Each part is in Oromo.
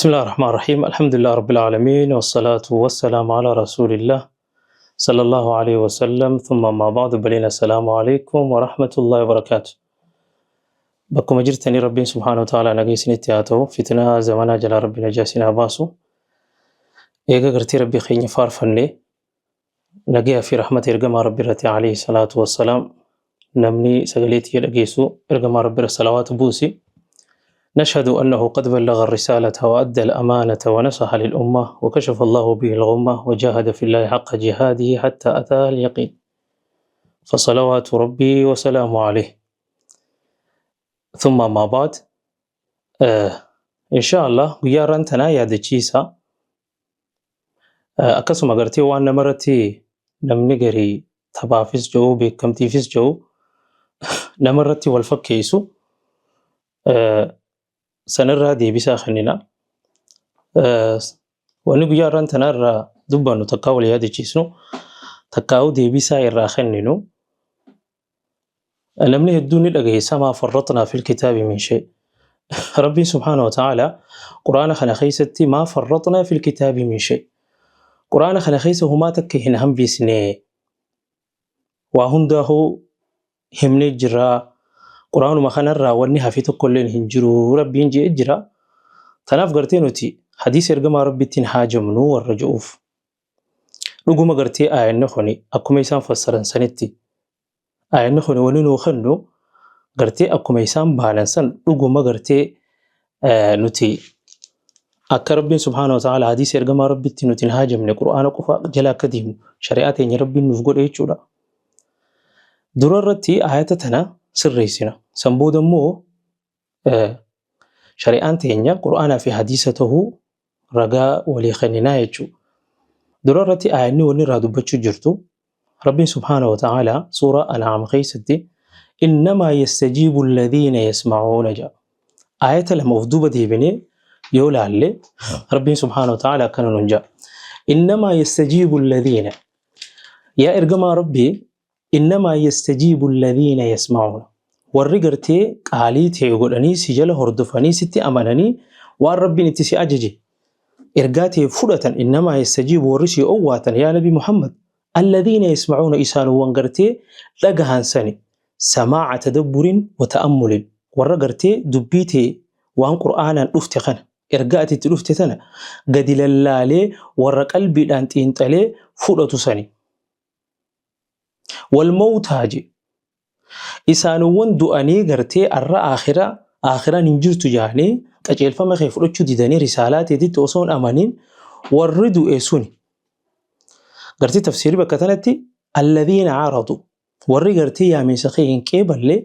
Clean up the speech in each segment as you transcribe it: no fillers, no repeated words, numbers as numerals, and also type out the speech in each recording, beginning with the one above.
بسم الله الرحمن الرحيم، الحمد لله رب العالمين، والصلاة والسلام على رسول الله صلى الله عليه وسلم، ثم أما بعد، بلين السلام عليكم ورحمة الله وبركاته. Bakkuma jirtanii Rabbiin سبحانه وتعالى nagaa isinitti haa ta'u, fitnaa zamanaa jalaa Rabbi najaa isin haa baasu. Eega gartee Rabbii keenya faarfannee, nagayaa fi rahmata ergamaa Rabbi irratti عليه الصلاة والسلام, namni sagalee tiyya dhageessu ergamaa Rabbi irra salawaata buusi. نشهد أنه قد بلغ الرسالة وأدى الأمانة ونصح للأمة وكشف الله به الغمة وجاهد في الله حق جهاده حتى أتاه اليقين، فصلوات ربي وسلامه عليه، ثم أما بعد. إن شاء الله guyyaa har'aan tanaa yaadachiisa, akkasuma gartee waan namarratti namni garii taphaafis jiru, beekamtiifis jiru, namarratti wal fakkeessu sanirraa deebisaa kennina. Wanni guyyaa har'aan tanaa irraa dubbannu, takkaa wal yaadachiisnu, takkaa'u deebisaa irraa kenninu, namni hedduun ni dhageessa, ما فرطنا في الكتاب من شيء. Rabbiin سبحانه وتعالى quraana kana keessatti ما فرطنا في الكتاب من شيء, quraana kana keessa humaa takka hin hambisne, waa hundaa'uu himnee jira, quraanuma kanarraa wanni hafi tokkolleen hin jiru Rabbiin jedhee jira. Tanaaf gartee nuti hadiisa ergamaa Rabbiittiin haajamnu warra ji'uuf. Dhuguma gartee aayanni kuni akkuma isaan fassaran sanitti, aayanni kuni wanni nuu kennu gartee akkuma isaan baanan san, dhuguma gartee nuti akka Rabbiin سبحانه وتعالى hadiisa ergamaa Rabbitti nuti hin haajamne, quraana qofa jala akka deemnu shari'aa teenya Rabbiin nuuf godhe jechuudha. Dura irratti ayata tana sirreessina. San booda immoo shari'aan teenya quraanaa fi hadiisa tahuu ragaa walii kenninaa jechuudha. Dura irratti ayanni wanni irraa dubbachuu jirtu, Rabbiin سبحانه وتعالى suuraa An'aam keessatti إنما يستجيب الذين يسمعون jedha. Ayata lama of duuba deebinee yoo laalle, Rabbiin سبحانه وتعالى akkana nuun jedha. إنما يستجيب الذين, yaa ergamaa Rabbii, إنما يستجيب الذين يسمعون, warri gartee qaalii ta'e godhanii si jala hordofanii sitti amananii waan Rabbiin itti si ajaje ergaa ta'e fudhatan, إنما يستجيب, warri si owwaatan, yaa Nabi Muhammad, الذين يسمعون, isaanuwwan gartee dhagahan sani, سماع تدبر وتأمل, warra gartee dubbii ta'e waan qur'aanaan dhufte kana, ergaa ati itti dhufte tana gadi lallaalee warra qalbiidhaan xiinxalee fudhatu sani. والموتى je, isaanuwwan du'anii gartee arra aakhiraan hin jirtu jaanii qajeelfama kee fudhachuu didanii risaalaa teetitti osoo hin amanin warri du'e suni. Gartee tafsiirii bakka tanatti الذين أعرضوا, warri gartee yaamiinsa kee hin qeeballe,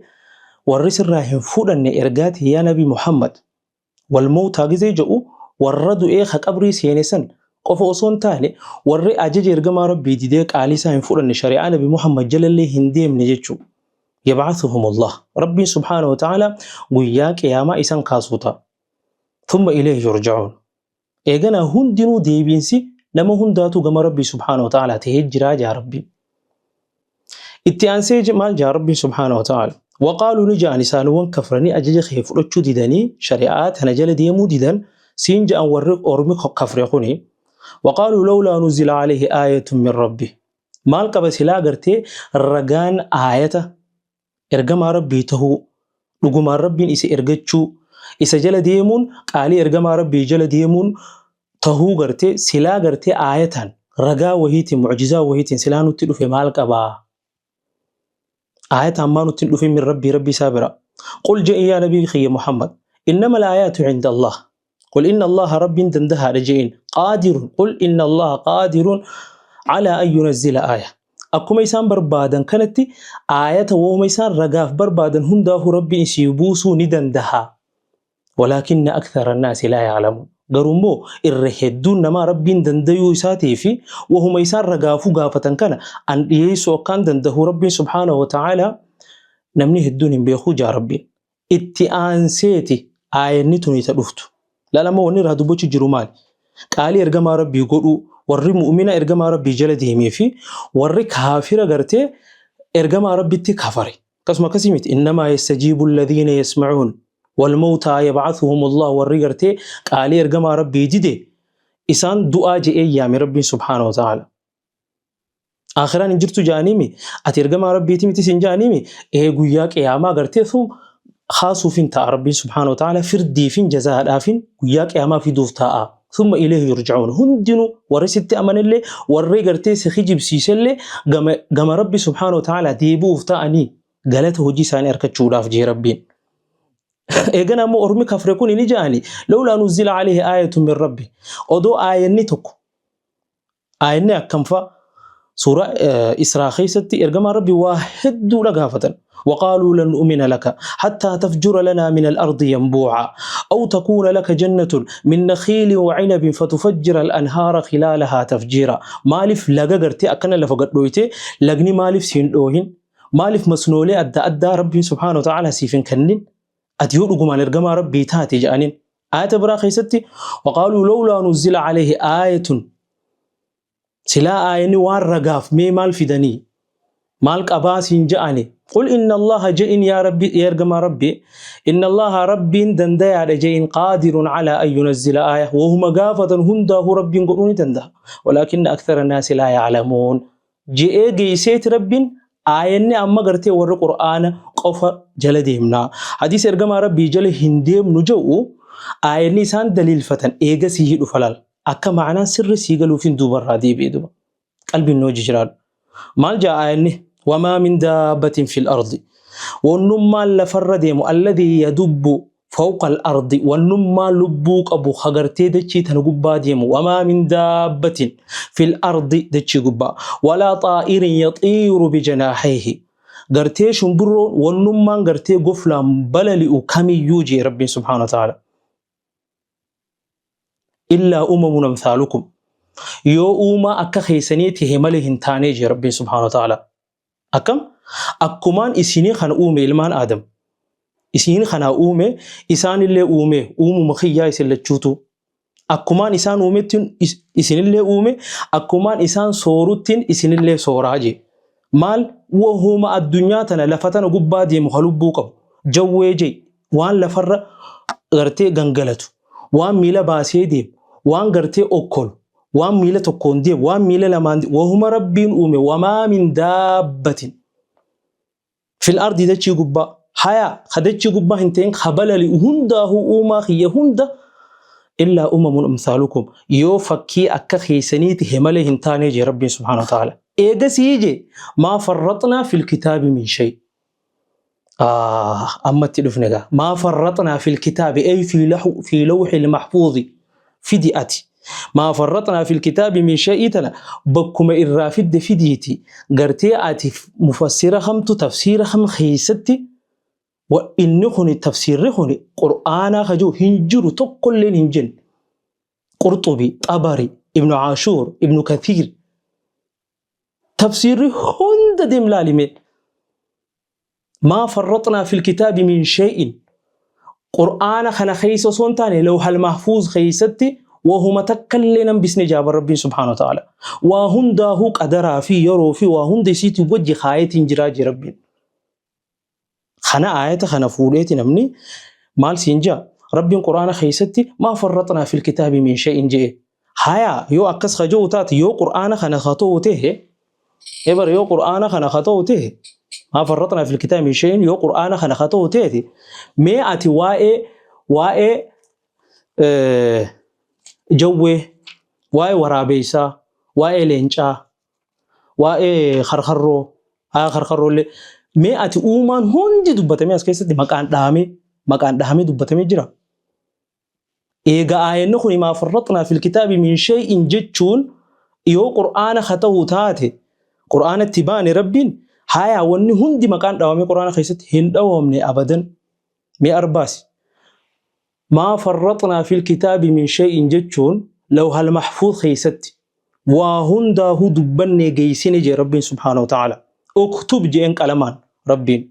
warri sirraa hin fudhanne ergaa ta'e, yaa Nabi Muhammad. والموتى gizee jedhu, warra du'ee ka qabrii seene san qofa osoo hin taane, warri ajaja ergamaa Rabbii didee qaalii isaa hin fudhanne, shari'aa Nabi Muhammad jalallee hin deemne jechuudha. يبعثهم الله, Rabbiin سبحانه وتعالى guyyaa qiyaamaa isan kaasuu ta'a. ثم إليه يرجعون. Eeganaa hundinuu deebiinsi nama hundaatu gama Rabbii سبحانه وتعالى ta'ee jiraa jaa Rabbiin. Itti aansee maal jaa Rabbiin سبحانه وتعالى؟ وقالوا, ni ja'an, isaanuwwan kafranii ajaja kee fudhachuu didanii shari'aa tana jala deemuu didan siin ja'an warri ormi kafre kuni, وقالوا لولا نزل عليه آية من ربه, maal qaba silaa gartee ragaan aayata ergamaa Rabbii tahuu, dhugumaan Rabbiin isa ergachuu, isa jala deemuun qaalii ergamaa Rabbii jala deemuun tahuu gartee silaa gartee aayataan ragaa wahiitiin, mucjizaa wahiitiin silaa nutti dhufe maal qabaa? Aayataan maa nutti hin dhufin من ربه, Rabbii isaa bira? قل je'in, yaa nabii kiyya Muhammad, إنما الآيات عند الله. قل إن الله, Rabbiin dandahaadha je'in, قادر, قل إن الله قادر على أن ينزل آية, akkuma isaan barbaadan kanatti aayata wooma isaan ragaaf barbaadan hundaafuu Rabbiin isii buusuu ni dandaha. ولكن أكثر الناس لا يعلمون, garuu immoo irra hedduun namaa Rabbiin dandayuu isaatii fi wahuma isaan ragaafuu gaafatan kana an dhiyeessuu akkaan dandahu Rabbiin سبحانه وتعالى namni hedduun hin beekuu jaa Rabbiin. Itti aanseeti aayanni tuni ta dhuftu. Lalama, wanni irraa dubbachuu jiru maali? Qaalii ergamaa Rabbii godhuu, warri mu'mina ergamaa Rabbii jala deemee fi warri kaafira gartee ergamaa Rabbitti kafare. Akkasuma akkasii miti. إنما يستجيب الذين يسمعون. Wal mawtaa yab'athuhumullah warri gartee qaalii ergamaa Rabbii dide isaan du'aa je'ee yaame Rabbiin subhaanahu wa ta'ala. Aakhiraan hin jirtu ja'aniimi ati ergamaa Rabbiiti miti sin ja'aniimi ee guyyaa qiyaamaa gartee sun kaasuufin ta'a Rabbiin subhaanahu wa ta'ala firdiifin jazaadhaafin guyyaa qiyaamaa fiduuf ta'a. Thumma ilayhi yurja'uun hundinuu warri sitti amanellee warri gartee si kijibsiisellee gama, gama Rabbi subhaanahu wa ta'ala deebi'uuf ta'anii galata hojii isaanii arkachuudhaaf jee Rabbiin. Eegana ammoo ormi kafre kun ni ja'ani lawlaa nuzzila alayhi aayatun min rabbi odoo aayanni tokko aayanni akkam fa'a suuraa Israa keessatti ergamaan Rabbi waa hedduudha gaafatan. وقالوا لن نؤمن لك حتى تفجر لنا من الأرض ينبوعا أو تكون لك جنة من نخيل وعنب فتفجر الأنهار خلالها تفجيرا مالف لغا غرتي أكنا لفقد دويتي لغني مالف سين دوهين Maaliif masnoolee adda addaa Rabbiin subhaanahu wa ta'aalaa siif hin kennin? Ati yoo dhugumaan ergamaa Rabbii taate jedhaniin. Aayata biraa keessatti waqaaluu lawlaa nuzzila alayhi aayatun silaa aayanni waan ragaaf mee maal fidanii? Maal qabaa siin ja'ani? Qul inna Allaha je'in yaa Rabbi yaa ergamaa Rabbi inna Allaha Rabbiin dandayaadha je'in qaadirun alaa an yunazzila aaya wahuma gaafatan hundaahuu Rabbiin godhuu ni danda'a. Walaakinna akthara naasi laa ya'lamuun. Je'ee geeyseeti Rabbiin aayanni amma gartee warri Qur'aana qofa jala deemna hadiisa ergamaa Rabbii jala hin deemnu je'u aayanni isaan daliilfatan eegasiihi dhufa laal akka ma'anaan sirri sii galuufin duubarraa deebi'e duba qalbiin nu wajji jiraadhu maal ja'a aayanni wamaa min daabbatin fil ardi wannummaan lafarra deemu alladhii yadubbu fawqa al-ardi wannummaa lubbuu qabu ka gartee dachii tana gubbaa deemu wamaa min daabbatin fil ardi dachii gubbaa walaa xaa'irin yaxiiru bijanaaxeehi gartee shumbirroon wannummaan gartee goflaan balali'u kamiyyuu jee rabbiin subhaana wa ta'ala illaa umamun amthaalukum yoo uumaa akka keessanii tahe malee hin taanee jee rabbiin subhaana wa ta'ala Akkam? Akkumaan isinii kana uume ilmaan Aadam. Isiin kanaa uume isaanillee uume uumuma kiyyaa isin lachuutu. Akkumaan isaan uumettiin isinillee uume akkumaan isaan sooruttiin isinillee sooraa jee. Maal wahuma addunyaa tana lafa tana gubbaa deemu ka lubbuu qabu. Jawwee jee waan lafarra gartee gangalatu waan miila baasee deemu waan gartee okkolu waan miila tokkoon deemu waan miila lamaan deemu wahuma rabbiin uume wamaa min daabbatin fil ardi dachii gubbaa haya ka dachii gubbaa hin ta'in ka balali'u hundaahuu uumaa kiyya hunda illaa umamun amsaalukum yoo fakkii akka keessanii tahe malee hin taanee jee rabbiin subhaanahu wa ta'ala eegasii jee maa farraxnaa fil kitaabi min shay Ah, amma itti dhufne gaa. Maa farraxnaa fil kitaabi ay fi lahu fi lawhil mahfuuzi fidi ati. Maa farraxnaa fil kitaabi min shay'ii tana bakkuma irraa fidde fidiiti. Gartee ati mufassira kamtu tafsiira kam keessatti wa inni kuni tafsiirri kuni qur'aanaa ka jiru hin jiru tokkolleen hin jenne. Qurxubi, Xabari, Ibnu Ashuur, Ibnu Kathiir Tafsiirri hunda deem laali mee. Maa farraxnaa fil kitaabi min shay'in. Qur'aana kana keessa osoo hin taane lawhal mahfuuz keessatti wahuma takkallee nan bisne jaaba Rabbiin subhaanahu wa ta'ala. Waa hundaahuu qadaraa fi yeroo fi waa hunda isiitiin wajji kaayetiin jiraa jee Rabbiin. Kana aayata kana fuudheeti namni maal siin jaa Rabbiin Qur'aana keessatti maa farraxnaa fil kitaabi min shay'in je'e. Haya yoo akkas ka jiru taate yoo Qur'aana kana ka ta'u ta'e ebar yoo Qur'aana kana ka ta'u ta'e maa farraxnaa fil kitaabi min shay'in yoo Qur'aana kana ka ta'u ta'e mee ati waa'ee waa'ee jawwee waa'ee waraabeessaa waa'ee leencaa waa'ee karkarroo haa karkarroollee mee ati uumaan hundi dubbatamee as keessatti maqaan dhahamee maqaan dhahamee dubbatamee jira. Eega aayanni kun maa farraxnaa fil kitaabi min shay'in jechuun yoo qur'aana ka ta'u taate qur'aanatti baane rabbiin hayaa wanni hundi maqaan dhawamee qur'aana keessatti hin dhawamne abadan mee arbaasi. Maa farraxnaa fil kitaabi min shay'in jechuun lawhal mahfuuz keessatti waa hundaahuu dubbannee geeysine jee Rabbiin subhaanahu wa ta'aala. Uktub jeen qalamaan Rabbiin.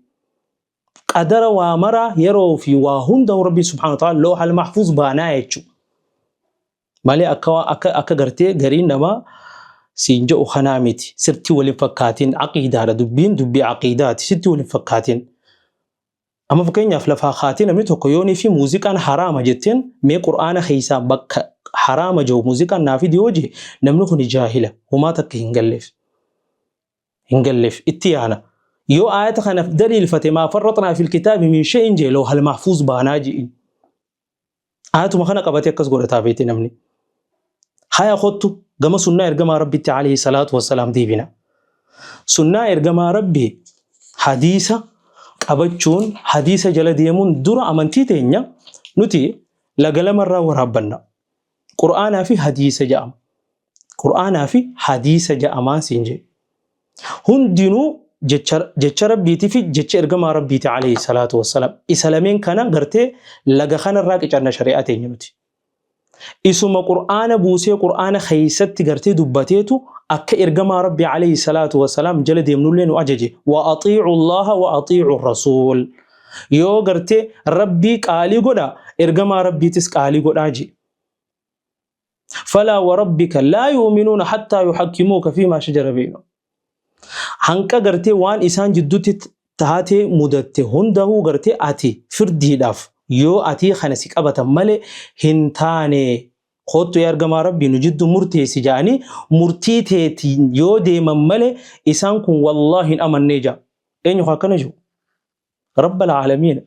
Qadara waa maraa yeroo fi waa hundaahuu Rabbiin subhaanahu wa ta'aala lawhal mahfuuz baanaa jechuudha. Malee akka akka akka gartee gariin namaa siin jedhu kanaa miti. Sirti waliin fakkaatin aqiidaadha dubbiin dubbii aqiidaati. Sitti waliin fakkaatin. Amma fakkeenyaaf lafaa kaatee namni tokko yoonii fi muuziqaan haraama jetteen mee Qur'aana keessaa bakka haraama jiru muuziqaan naa fidi yoo jee namni kun jaahila homaa takka hin galleef. Hin galleef itti yaana. Yoo aayata kana daliilfate maa farraxnaa fil kitaabi min shay'in jee lawhal mahfuuz baanaa je'in. Aayatuma kana qabatee akkas godhataa beekte namni. Haya kottu gama sunnaa ergamaa Rabbitti alayhi salaatu wassalaam deebina. Sunnaa ergamaa Rabbii hadiisa qabachuun hadiisa jala deemuun dura amantii teenya nuti laga lamarraa waraabbanna. Qur'aanaa fi hadiisa jedhama. Qur'aanaa fi hadiisa ja'amaan siin jedhe. Hundinuu jecha jecha Rabbiitii fi jecha ergamaa Rabbiiti alayhi salaatu wassalaam. Isa lameen kana gartee laga kanarraa qicanna shari'aa teenya nuti. Isuma Qur'aana buusee Qur'aana keessatti gartee dubbateetu akka ergamaa Rabbii alayhi salaatu wassalaam jala deemnullee nu ajaje. Wa axiicu Allaha wa axiicu Rasuul. Yoo gartee Rabbii qaalii godha ergamaa Rabbiitis qaalii godhaa jedhe. Falaa warabbika laa yu'minuuna hattaa yuhakkimuuka fiimaa shajara beeynahum. Hanqa gartee waan isaan jidduutti taatee mudatte hundahuu gartee ati firdiidhaaf yoo atii kana si qabatan malee hin taane koottu yaa ergamaa rabbii nu jiddu murteessi ja'anii murtii teetiin yoo deeman malee isaan kun wallaahi hin amannee ja'a. Eenyu akkana jiru? Rabbal aalamiina.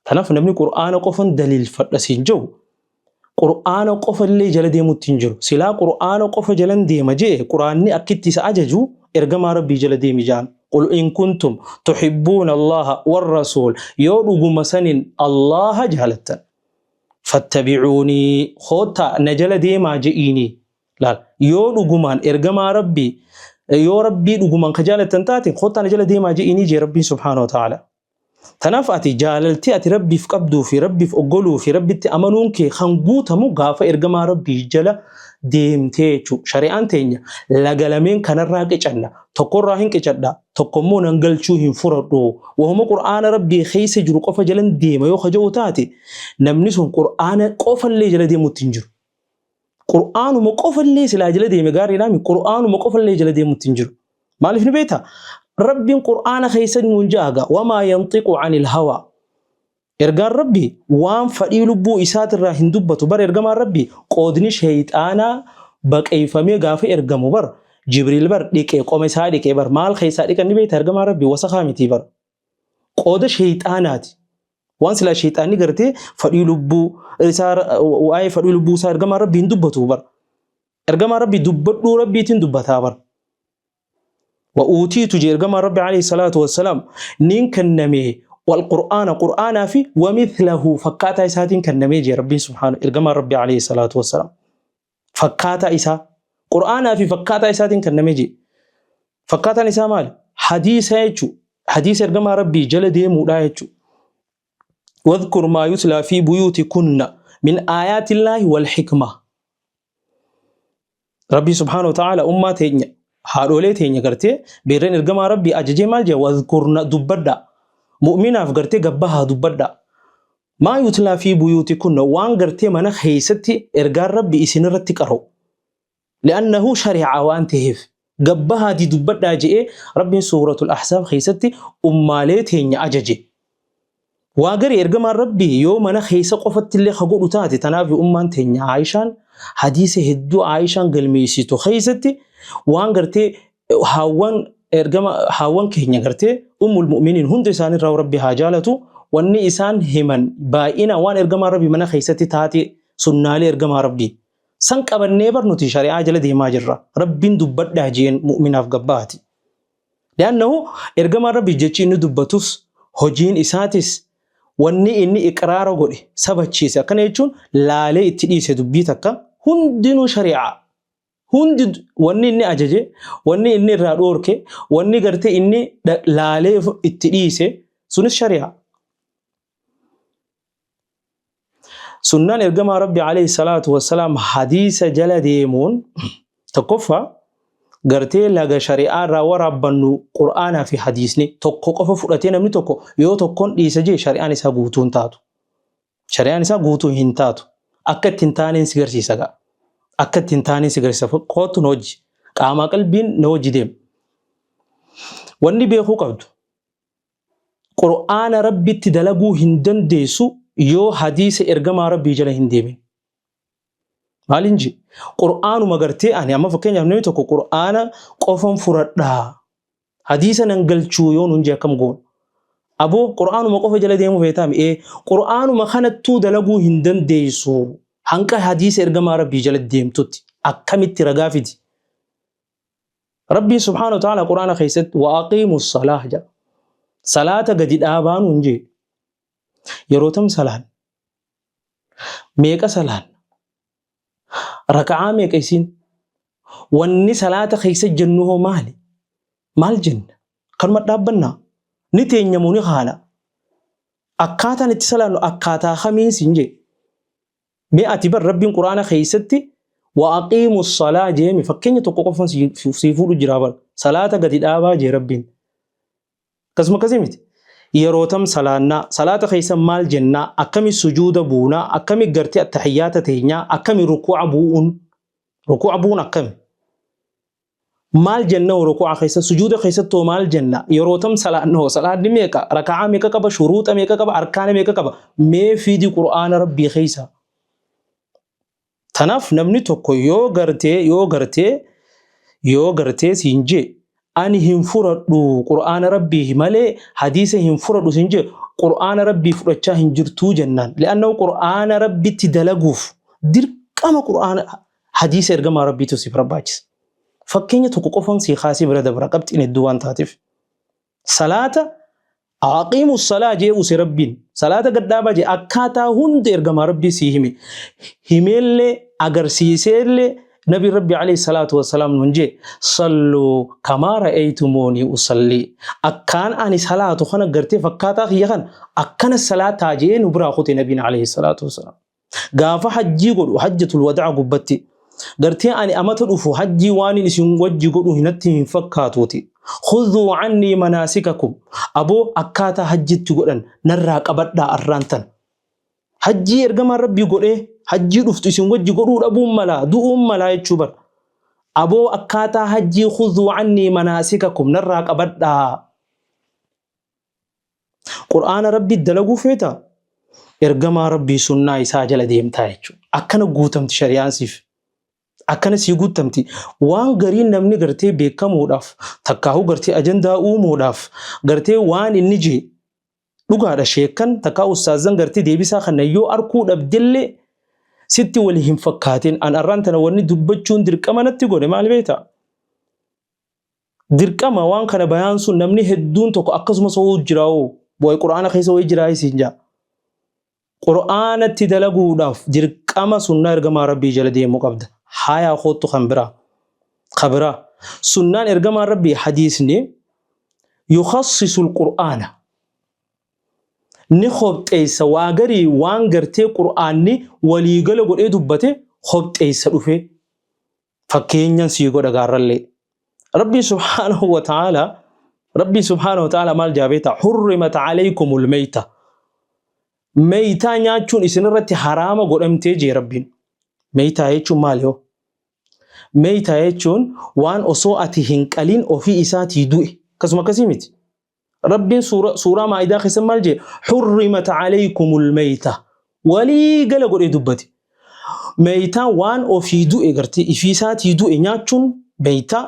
Kanaaf namni Qur'aana qofan daliilfadha siin jedhu Qur'aana qofa illee jala deemutti hin jiru. Silaa Qur'aana qofa jalan deema je'e Qur'aanni akkitti isa ajaju ergamaa Rabbii jala deemi ja'an. Qul in kuntum tuhibbuuna Allaha war rasuul yoo dhuguma sanin Allaha jaalattan fattabi'uunii koottaa na jala deemaa je'iinii. Laal yoo dhugumaan ergamaa Rabbii yoo Rabbii dhugumaan ka jaalattan taate kottaa na jala deemaa je'iinii jee Rabbiin subhaanahu wa ta'ala. Tanaaf ati jaalalti ati Rabbiif qabduu fi Rabbiif oggoluu fi Rabbitti amanuun kee kan guutamu gaafa ergamaa Rabbii jala deemtee jechuudha. Shari'aan teenya laga lameen kanarraa qicanna. Tokkorraa hin qicadha. Tokko immoo nan galchuu hin furadhu. Wahuma Qur'aana Rabbii keessa jiru qofa jalan deema yoo ka jedhu taate namni sun Qur'aana qofallee jala deemutti hin jiru. Qur'aanuma qofallee silaa jala deeme gaariidhaa mi? Qur'aanuma qofallee jala deemutti hin jiru. Maaliif ni beektaa? Rabbiin Qur'aana keessa nuun ja'a gaa wamaa yanxiqu anil hawaa. Ergaan Rabbii waan fadhii lubbuu isaatirraa hin dubbatu bar ergamaan Rabbii qoodni sheeyxaanaa baqeeffamee gaafa ergamu bar Jibriil bar dhiqee qoma isaa dhiqee bar maal keessaa dhiqan ni beektaa ergamaan Rabbii wasakaa mitii bar. Qooda sheeyxaanaati. Waan silaa sheeyxaanni gartee fadhii lubbuu isaa waa'ee fadhii lubbuu isaa ergamaa Rabbii hin dubbatu bar. Ergamaa Rabbii dubbadhuu Rabbiitiin dubbataa bar. Wa uutiitu jee ergamaa Rabbi alayhi salaatu wassalaam niin kenname wal qur'aana qur'aanaa fi wa mithlahu fakkaataa isaatiin kennamee jee Rabbiin subhaana ergamaa Rabbi alayhi salaatu wassalaam. Fakkaataa isaa qur'aanaa fi fakkaataa isaatiin kennamee jee. Fakkaataan isaa maali? Hadiisa jechuudha. Hadiisa ergamaa Rabbii jala deemuudha jechuudha. Wadhkur maa yutlaa fi buyuutikunna min aayaatillaahi wal hikma. Rabbii subhaanahu wa ta'aala ummaa teenya haadholee teenya gartee beerreen ergamaa Rabbii ajajee maal jedha? Wadhkurna dubbadha. Mu'minaaf gartee gabbahaa dubbadha. Maa yutlaa fi buyuutikunna waan gartee mana keessatti ergaan Rabbii isinirratti qara'u. Li'annahu shari'aa waan ta'eef gabbahaati dubbadhaa je'ee Rabbiin suuratul Ahzaab keessatti ummaalee teenya ajaje. Waa garii ergamaan Rabbii yoo mana keessa qofatti illee ka godhu taate tanaaf ummaan teenya Aayishaan hadiisa hedduu Aayishaan galmeessitu keessatti waan gartee haawwan ergama haawwan keenya gartee ummul mu'miniin hunda isaaniirraa Rabbi haa jaalatu wanni isaan himan baay'ina waan ergamaan Rabbii mana keessatti taate sunnaalee ergamaa Rabbii San qabannee bar nuti shari'aa jala deemaa jirra. Rabbiin dubbadhaa jeen mu'minaaf gabbaati. Li'annahu ergamaan Rabbii jechi inni dubbatus hojiin isaatis wanni inni iqraara godhe sabachiise akkana jechuun laalee itti dhiise dubbii takka hundinuu shari'aa. Hundi wanni inni ajaje, wanni inni irraa dhoorke, wanni gartee inni laalee itti dhiise sunis shari'aa. Sunnaan ergamaa Rabbi alayhi salaatu wassalaam hadiisa jala deemuun tokkoffaa gartee laga shari'aa irraa waraabbannu Qur'aanaa fi hadiisni tokko qofa fudhatee namni tokko yoo tokkoon dhiisa jee shari'aan isaa guutuu hin taatu. Shari'aan isaa guutuu hin taatu. Akka itti hin taaneen si garsiisa ga'a. Akka itti hin taaneen si garsiisa. Kootu na hojji. Qaamaa qalbiin na hojji deema. Wanni beekuu qabdu. Qur'aana Rabbitti dalaguu hin dandeessu yoo hadiisa ergamaa Rabbii jala hin deemin. Maaliin jee? Qur'aanuma gartee ani amma fakkeenyaaf namni tokko Qur'aana qofan furadhaa. Hadiisa nan galchuu yoo nun jee akkam goona? Aboo Qur'aanuma qofa jala deemuu feetaami? Ee Qur'aanuma kanattuu dalaguu hin dandeessu. Hanqa hadiisa ergamaa Rabbii jala deemtutti akkamitti ragaa fidi? Rabbiin subhaanahu wa ta'ala Qur'aana keessatti wa aqiimu salaah jedha. Salaata gadi dhaabaa nuun jee. Yeroo tam salaan? Meeqa salaan? Raka'aa meeqa isiin? Wanni salaata keessa jennu hoo maali? Maal jenna? Kanuma dhaabbannaa? Ni teenya moo ni kaana? Akkaataan itti salaannu akkaataa kamiin siin jee? Mee ati bar Rabbiin Qur'aana keessatti wa aqiimu salaa jeemi fakkeenya tokko qofan sii fuudhu jira bar. Salaata gadi dhaabaa jee Rabbiin. Akkasuma akkasii miti. Yeroo tam salaannaa, salaata keessa maal jennaa, akkami sujuuda buunaa, akkami gartee attahiyyaata teenyaa, akkami rukuu'a bu'uun, rukuu'a bu'uun akkami? Maal jenna hoo rukuu'a keessa, sujuuda keessatti hoo maal jenna? Yeroo tam salaanna hoo salaanni meeqa, raka'aa meeqa qaba, shuruuxa meeqa qaba, arkaana meeqa qaba? Mee fidi Qur'aana Rabbii keessa. Tanaaf namni tokko yoo gartee yoo gartee yoo gartee siin jee ani hin furadhu qur'aana rabbii malee hadiisa hin furadhu siin jee qur'aana rabbii fudhachaa hin jirtuu jennaan. Li'annahu qur'aana rabbitti dalaguuf dirqama qur'aana hadiisa ergamaa rabbiitu si barbaachisa. Fakkeenya tokko qofan sii kaasee bira dabra qabxiin hedduu waan taateef. Salaata aqiimu salaa jee use rabbiin salaata gad dhaabaa jee akkaataa hunda ergamaa rabbii sii hime himeellee agarsiiseellee nabi rabbi alayhi salaatu wassalaam nun jee salluu kamaa ra'aytumuunii usallii akkaan ani salaatu kana gartee fakkaataa kiyya kana akkana salaataa jee nu biraa kute nabiin alayhi salaatu wassalaam. Gaafa hajjii godhu hajjatul wadaa gubbatti gartee ani amata dhufu hajjii waan isin wajji godhu hinatti hin fakkaatuuti. Khudhuu annii manaasikakum aboo akkaataa hajjitti godhan narraa qabadhaa arraan tan. Hajjii ergamaan rabbii godhee hajjii dhuftu isin wajji godhuu dhabuun malaa du'uun malaa jechuu bara. Aboo akkaataa hajjii khudhuu annii manaasikakum narraa qabadhaa. Qur'aana Rabbii dalaguu feeta? Ergamaa Rabbii sunnaa isaa jala deemtaa jechuudha. Akkana guutamti shari'aan siif. Akkana sii guutamti. Waan gariin namni gartee beekamuudhaaf, takkaahuu gartee ajandaa uumuudhaaf, gartee waan inni jee dhugaadha sheekkan takkaa ustaazan gartee deebisaa kana yoo arkuu dhabdellee sitti wali hin fakkaatin. An arraan tana wanni dubbachuun dirqama natti godhe maal beektaa? Dirqama waan kana bayaan sun namni hedduun tokko akkasuma so'uu jira hoo wayi qur'aana keessa wayi jiraa isiin jaa. Qur'aanatti dalaguudhaaf dirqama sunnaa ergamaa rabbii jala deemuu qabda. Hayaa koottu kan biraa. Kan biraa. Sunnaan ergamaa rabbii hadiisni yukhassisul qur'aana. Ni khobxeessa waa garii waan gartee qur'aanni waliigala godhee dubbate khobxeessa dhufee. Fakkeenyan sii godha gaarrallee. Rabbiin subhaanahu wa ta'ala Rabbiin subhaanahu wa ta'ala maal jaa beektaa? Hurrimat alaykumul meyta. Meytaa nyaachuun isinirratti haraama godhamtee jee Rabbiin. Meytaa jechuun maali hoo? Meytaa jechuun waan osoo ati hin qalin ofii isaatii du'e. Akkasuma akkasii miti. Rabbiin suuraa Maa'idaa keessa maal jee? Hurrimat alaykumul meyta. Walii gala godhee dubbate. Meytaan waan ofii du'e gartee ifii isaatii du'e nyaachuun meytaa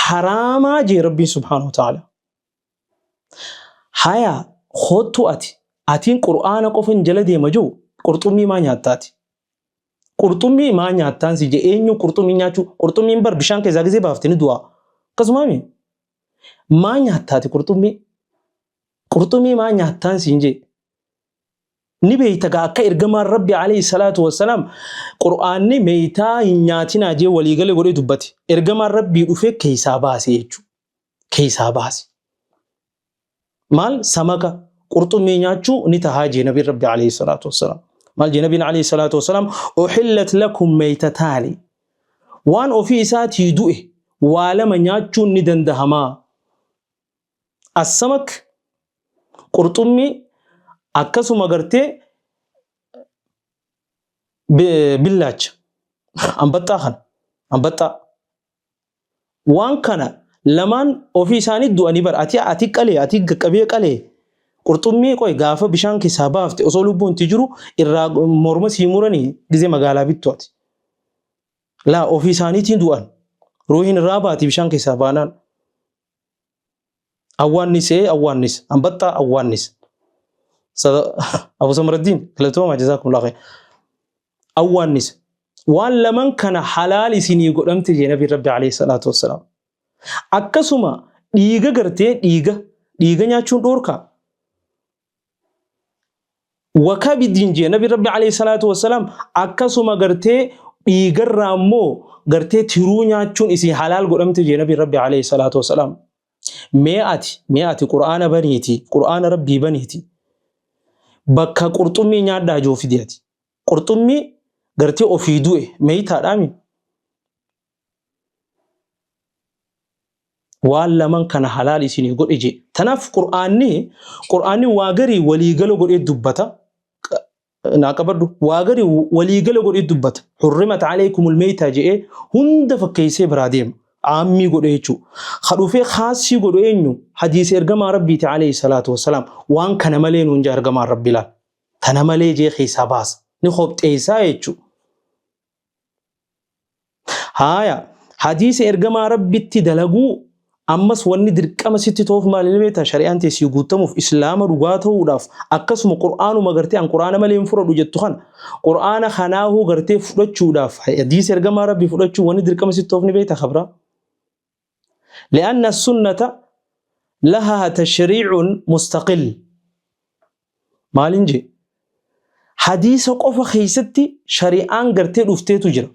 haraamaa jee Rabbiin subhaanahu wa ta'ala. Haya koottu ati atiin qur'aana qofan jala deema jiru qurxummii maa nyaattaati? Qurxummii maa nyaattaan si jee eenyu qurxummii nyaachuu qurxummiin bar bishaan keessaa gisee baafte ni du'a. Akkasumaami Maa nyaattaati qurxummii? Qurxummii maa nyaattaan siin jee? Ni beeyta gaa akka ergamaan Rabbi alayhi salaatu wassalaam Qur'aanni meeytaa hin nyaatinaa jee waliigale godhee dubbate. Ergamaan Rabbii dhufee keessaa baase jechuudha. Keessaa baase. Maal samaka qurxummii nyaachuu ni tahaa jee nabiin Rabbi alayhi salaatu wassalaam. Maal jee nabiin alayhi salaatu wassalaam uhillat lakum meeytataani. Waan ofii isaatii du'e waa lama nyaachuun ni dandahamaa. Assamak qurxummii akkasuma gartee billaacha ambaxxaa kana ambaxxaa waan kana lamaan ofii isaanii du'anii bara ati ati qalee ati qaqqabee qalee Qurxummii qoy gaafa bishaan keessaa baafte osoo lubbuun itti jiru irraa morma sii muranii gizee magaalaa bittu ati. Laa ofii isaaniitiin du'an. Ruuhiin irraa baati bishaan keessaa baanaan. Awwaannis ee awwaannis. Ambaxxaa awwaannis. Abu Samaraddiin galatooma jazaakumullahu khayr. Awwaannis. Waan laman kana halaal isinii godhamte jee Nabiin Rabbi alayhi salaatu wassalaam. Akkasuma dhiiga gartee dhiiga dhiiga nyaachuun dhoorkaa. Wakabidin jee Nabi Rabbi alayhi salaatu wassalaam akkasuma gartee dhiigarraa immoo gartee tiruu nyaachuun isin halaal godhamte jee Nabi Rabbi alayhi salaatu wassalaam. Mee ati mee ati Qur'aana baniiti Qur'aana Rabbii baniiti bakka qurxummii nyaadhaa joo fidi ati. Qurxummii gartee ofii du'e meeytaadhaami. Waan laman kana halaal isinii godhe jee. Tanaaf Qur'aanni Qur'aanni waa garii waliigala godhee dubbata. Naa qabadhu. Waa garii waliigala godhee dubbata. Hurrimat alaykumul meeytaa je'ee hunda fakkeessee biraa deema. Aammii godhe jechuu. Ka dhufee khaasii godhu eenyu? Hadiisa ergamaa Rabbiiti alayhi salaatu wassalaam. Waan kana malee nuun jaa ergamaan Rabbi laal. Tana malee jee keessaa baasa. Ni kopxeessaa jechuu. Haaya, hadiisa ergamaa Rabbitti dalaguu ammas wanni dirqama sitti ta'uuf maali ni beektaa? Shari'aan tee sii guuttamuuf islaama dhugaa ta'uudhaaf akkasuma qur'aanuma gartee an qur'aana malee hin fudhadhu jettu kana qur'aana kanaahuu gartee fudhachuudhaaf hadiisa ergamaa Rabbii fudhachuu wanni dirqama sitti ta'uuf ni beektaa kabraa? Li'anna sunnata lahaa tashriicun mustaqil. Maalin jee? Hadiisa qofa keessatti shari'aan gartee dhufteetu jira.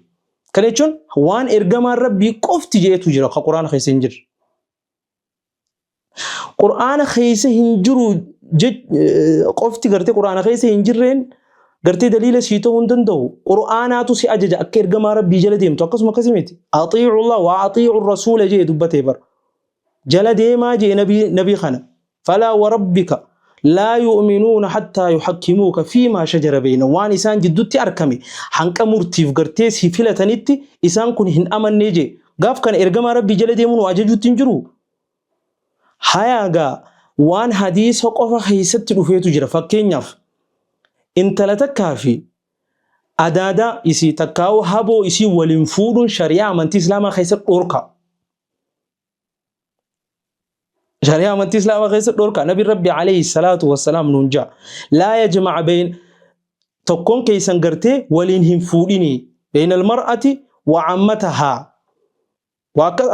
Kana jechuun waan ergamaan Rabbii qofti jeetu jira ka Qur'aana keessa hin jirre. Qur'aana keessa hin jiru qofti gartee Qur'aana keessa hin jirreen gartee daliila sii ta'uu hin danda'u. Qur'aanaatu si ajaja akka ergamaa Rabbii jala deemtu akkasuma akkasii miti. Axiicu Allah wa axiicu Rasuula jee dubbatee bara. Jala deemaa jee nabii kana. Falaa wa rabbika laa yu'minuuna hattaa yuhakkimuuka fiimaa shajara beeynahum. Waan isaan jiddutti arkame hanqa murtiif gartee si filatanitti isaan kun hin amannee jee. Gaaf kana ergamaa Rabbii jala deemuu nu ajajuutti hin jiruu? Hayaa gaa waan hadiisa qofa keessatti dhufeetu jira. Fakkeenyaaf intala takkaa fi adaadaa isii takkaa'uu haboo isii waliin fuudhuun shari'aa amantii Islaamaa keessatti dhorka. Shari'aa amantii Islaamaa keessa dhorka. Nabi Rabbi alayhi salaatu wassalaam nuun ja'a. Laa yajma'a bayn tokkoon keessan gartee waliin hin fuudhini. Bayna almar'ati wa ammatahaa.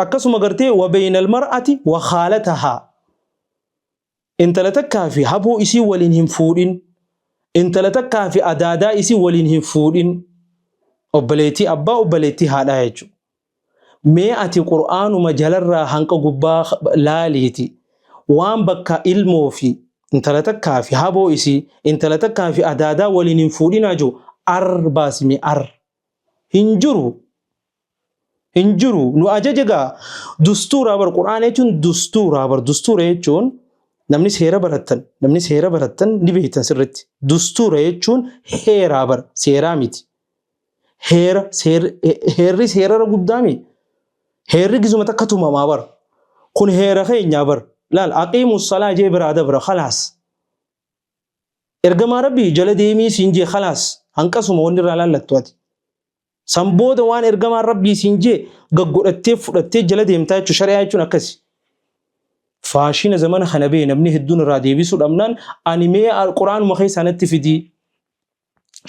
Akkasuma gartee wa bayna almar'ati wa khaalatahaa. Intala takkaa fi haboo isii waliin hin fuudhin. Intala takkaa fi adaadaa isii waliin hin fuudhin. Obboleettii abbaa obboleettii haadhaa jechuudha. Mee ati Qur'aanuma jalarraa hanqa gubbaa laaliiti waan bakka ilmoo fi intala takkaa fi haboo isii intala takkaa fi adaadaa waliin hin fuudhinaa jiru ar baasi mee ar hin jiru hin jiru nu ajaja gaa dustuuraa bar Qur'aana jechuun dustuuraa bar dustuura jechuun namni seera barattan namni seera barattan ni beektan sirritti dustuura jechuun heeraa bar seeraa miti Heera, seerri, heerri seerara guddaami. Heerri gizuma takka tumamaa bar. Kun heera keenyaa bar. Laal aqiimu salaa jee biraa dabra khalaas. Ergamaa Rabbii jala deemii siin jee khalaas. Hanqasuma wanni irraa laallattu ati. San booda waan ergamaan Rabbii siin jee gaggodhattee fudhattee jala deemtaa jechuun shari'aa jechuun akkasi. Faashina zamana kana bee namni hedduun irraa deebisuu dhabnaan ani mee quraanuma keessaa natti fidii.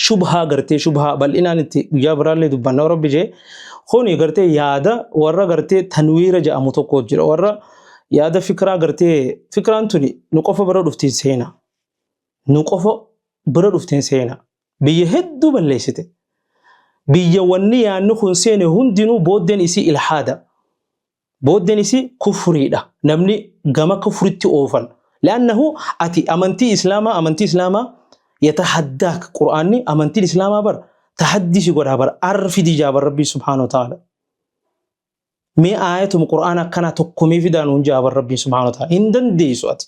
Shubhaa gartee shubhaa bal'inaan itti guyyaa biraallee dubbanna rabbi jee kuni gartee yaada warra gartee tanwiira jedhamu tokko jira warra yaada fikraa gartee fikraan tuni nu qofa bira dhuftiin seena nu qofa bira dhuftiin seena biyya hedduu balleessite biyya wanni yaadni kun seene hundinuu booddeen isii ilhaada Booddeen isii kufriidha. Namni gama kufritti oofan. Li'annahu ati amantii Islaamaa amantii Islaamaa yatahaddaak Qur'aanni amantiin Islaamaa bar tahaddii si godhaa bar ar fidii jaa bar Rabbii subhaanahu wa ta'ala. Mee aayatuma Qur'aana akkanaa tokko mee fidaa nuun jaa bar Rabbii subhaanahu wa ta'ala. Hin dandeessu ati.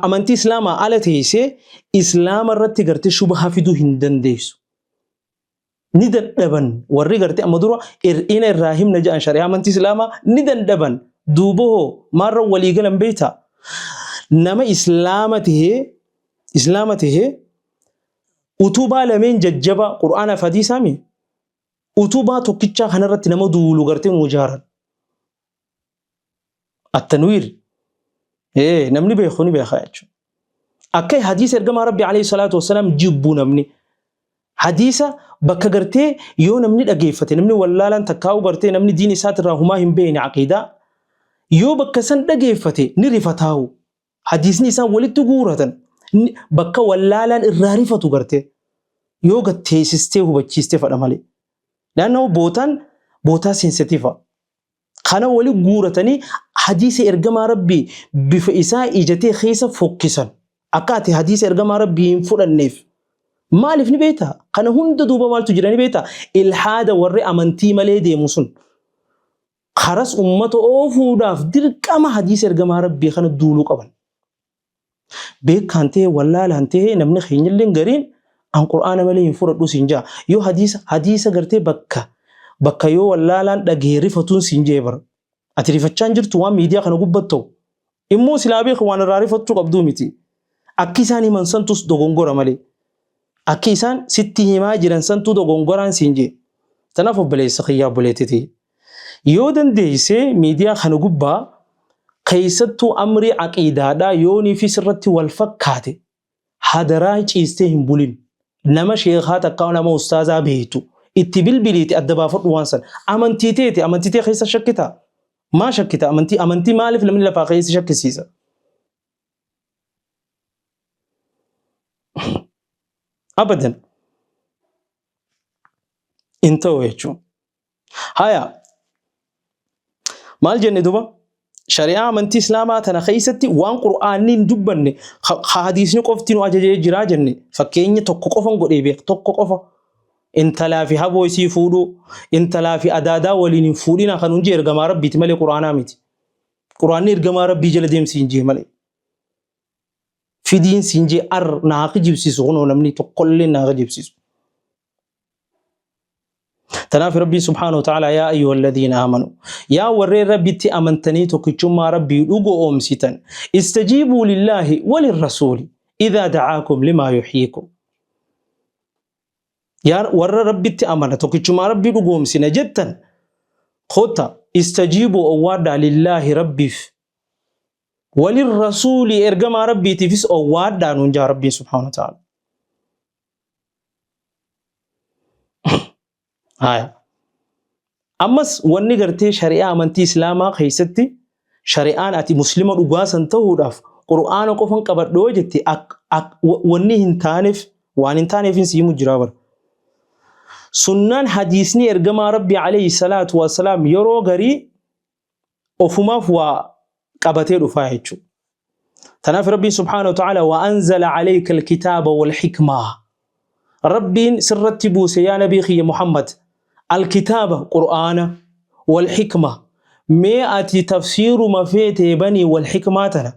Amantii Islaamaa ala teessee Islaama irratti gartee shubha fiduu hin dandeessu. Ni dadhaban warri gartee amma dura hir'ina irraa himna jedhan shari'aa amantii islaamaa ni dandhaban. Duuba hoo maarra walii galan beektaa? Nama islaama tahee islaama tahee utubaa lameen jajjabaa Qur'aanaa fi hadiisaa mi? Utubaa tokkichaa kanarratti nama duulu gartee nuu jaaran. Attanwiir. Ee namni beeku ni beeka jechuudha. Akka hadiisa ergamaa Rabbi alayhi salaatu wassalaam jibbu namni. Hadiisa bakka gartee yoo namni dhageeffate namni wallaalaan takkaa'u gartee namni diin isaatirraa humaa hin beekne aqiidaa yoo bakka san dhageeffate ni rifataa'u. Hadiisni isaan walitti guuratan bakka wallaalaan irraa rifatu gartee yoo gad teessistee hubachiistee fadha malee. Naannoo bootaan bootaa sensitiiva. Kana wali guuratanii hadiisa ergamaa Rabbii bifa isaa ijatee keessa fokkisan. Akka ati hadiisa ergamaa Rabbii hin fudhanneef. Maaliif ni beektaa? Kana hunda duuba maaltu jira ni beektaa? Ilhaada warri amantii malee deemu sun. Karas ummata oofuudhaaf dirqama hadiisa ergamaa Rabbii kana duuluu qaban. Beekaan ta'e wallaalaan ta'e namni keenyallee gariin an Qur'aana malee hin fudhadhu siin ja'a. Yoo hadiisa hadiisa gartee bakka bakka yoo wallaalaan dhagee rifatuun siin jee bara. Ati rifachaa hin jirtu waan miidiyaa kana gubbat ta'u. Immoo silaa beeku waan irraa rifachuu qabduu miti. Akki isaan himan santus dogongora malee. Akki isaan sitti himaa jiran santuu dogongoraan siin jee. Tanaaf obboleessa kiyyaa obboleettitii. Yoo dandeeyse miidiyaa kana gubbaa keessattuu amrii aqiidaadhaa yoonii fi sirratti wal fakkaate hadaraa ciistee hin bulin. Nama sheekhaa takkaa nama ustaazaa beektu itti bilbiliiti adda baafadhu waan san. Amantii teeti amantii tee keessa shakkitaa? Maa shakkita amantii amantii maaliif namni lafaa keessa shakkisiisa? Abadan hin ta'u jechuun. Haya maal jenne duba shari'aa amantii islaamaa tana keessatti waan qur'aanni hin dubbanne ka hadiisni qofti nu ajajee jiraa jenne fakkeenya tokko qofan godhee beek tokko qofa intalaa fi haboo isii fuudhuu intalaa fi adaadaa waliin hin fuudhina kan hundi ergamaa rabbiiti malee qur'aanaa miti. Qur'aanni ergamaa rabbii jala deemsi hin jee malee. Fidiin siin jee ar naa kijibsiisu kunoo namni tokkollee naa kijibsiisu. Tanaaf Rabbiin subhaanahu wa ta'ala yaa ayyuha alladhiina aamanu yaa warreen Rabbitti amantanii tokkichummaa Rabbii dhugoomsitan istajiibuu lillaahi walirrasuuli idhaa da'aakum limaa yuhyiikum. Yaa warra Rabbitti amana tokkichummaa Rabbii dhugoomsina jettan kotta istajiibuu owwaadhaa lillaahi Rabbiif walirrasuuli ergamaa Rabbiitiifis owwaadhaa nuun jaa Rabbiin subhaanahu wa ta'ala. Haya. Ammas wanni gartee shari'aa amantii Islaamaa keessatti shari'aan ati muslima dhugaa san ta'uudhaaf Qur'aana qofan qabadhu yoo jette wanni hin taaneef waan hin taaneef hin siimu jira bara. Sunnaan hadiisni ergamaa Rabbi alayhi salaatu wassalaam yeroo garii ofumaaf waa qabatee dhufaa jechuudha. Tanaaf Rabbiin subhaanahu wa ta'ala wa anzala alayka alkitaaba wal hikmaa. Rabbiin sirratti buuse yaa nabii kiyya Muhammad alkitaaba Qur'aana wal hikma mee ati tafsiiruma feetee banii wal hikmaa tana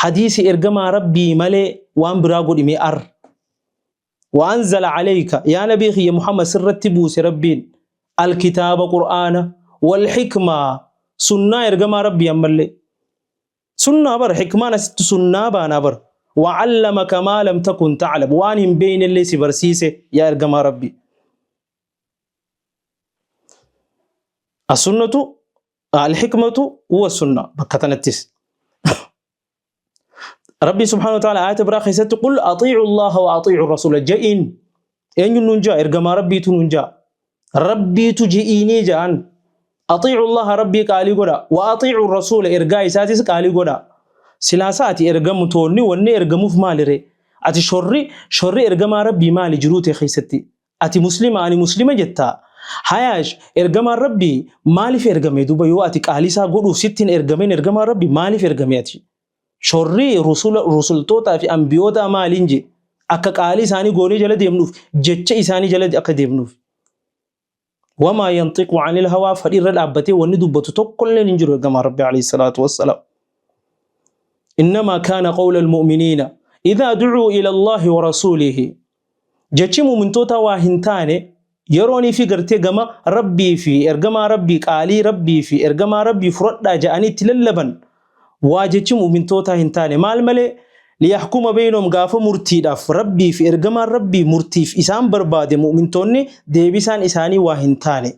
hadiisi ergamaa Rabbii malee waan biraa godhi mee ar. Wa anzala alayka yaa nabii kiyya Muhammad sirratti buuse Rabbiin alkitaaba Qur'aana wal hikmaa sunnaa ergamaa Rabbii ammallee. Sunnaa bar hikmaan asitti sunnaa baanaa bar. Wa allamaka maa lam takun ta'lam waan hin beeynellee si barsiise yaa ergamaa Rabbii. As-sunnatu al-hikmatu huwa sunna bakka tanattis. Rabbiin subhaanahu wa ta'ala ayata biraa keessatti qul axiicu Allaha wa axiicu rasuula ja'iin eenyuun nuun ja'a ergamaa Rabbiitu nuun ja'a Rabbiitu ji'iinii ja'an axiicu Allaha Rabbii qaalii godha wa axiicu rasuula ergaa isaatis qaalii godha silaasa ati ergamtoonni wanni ergamuuf maalire ati shorri shorri ergamaa Rabbii maali jiruu tee keessatti Ati muslima ani muslima jettaa? Hayaash ergamaan Rabbii maaliif ergame duuba yoo ati qaalii isaa godhuuf sitti hin ergamin ergamaan Rabbii maaliif ergame ati? Shorri rusula rusultootaa fi ambiyootaa maaliin jee? Akka qaalii isaanii goonee jala deemnuuf jecha isaanii jala akka deemnuuf. Wamaa yanxiqu anil hawaa fadhiirra dhaabbatee wanni dubbatu tokkolleen hin jiru ergamaan Rabbii alayhi salaatu wassalaam. Innamaa kaana qawla almu'miniina idhaa du'uu ila Allaahi wa rasuulihi Jechi mu'mintootaa waa hin taane yeroonii fi gartee gama Rabbii fi ergamaa Rabbii qaalii Rabbii fi ergamaa Rabbii furadhaa ja'anii itti lallaban Waa jechi mu'mintootaa hin taane maal malee liyahkuma beynahum gaafa murtiidhaaf Rabbii fi ergamaan Rabbii murtiif isaan barbaade mu'mintoonni deebisaan isaanii waa hin taane.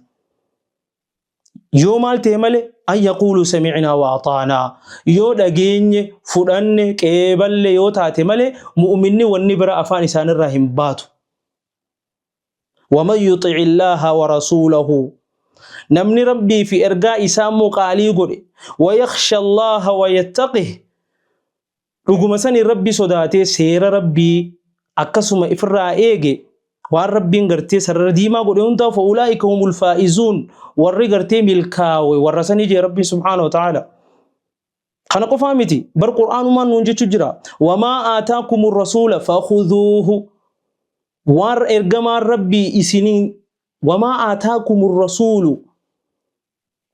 Yoo maal ta'e malee an yaquuluu sami'naa wa axaanaa yoo dhageenye fudhanne qeeballe yoo taate malee mu'minni wanni bira afaan isaanirraa hin baatu. Waman yuxi'i Allaaha wa rasuulahu namni Rabbii fi ergaa isaa immoo qaalii godhe wayakhsha Allaaha wa yattaqih dhuguma sanii Rabbi sodaatee seera Rabbii akkasuma ifirraa eege waan Rabbiin gartee sarara diimaa godhe hundaa fa ulaa'ika humul faa'izuun warri gartee milkaawe warra sanii jee Rabbiin subhaanahu wa ta'aala. Kana qofaa miti bar Qur'aanumaan nuun jechu jira. Wamaa aataakumu rasuula fakhuduuhu waan ergamaan Rabbii isiniin wamaa aataakumu rasuulu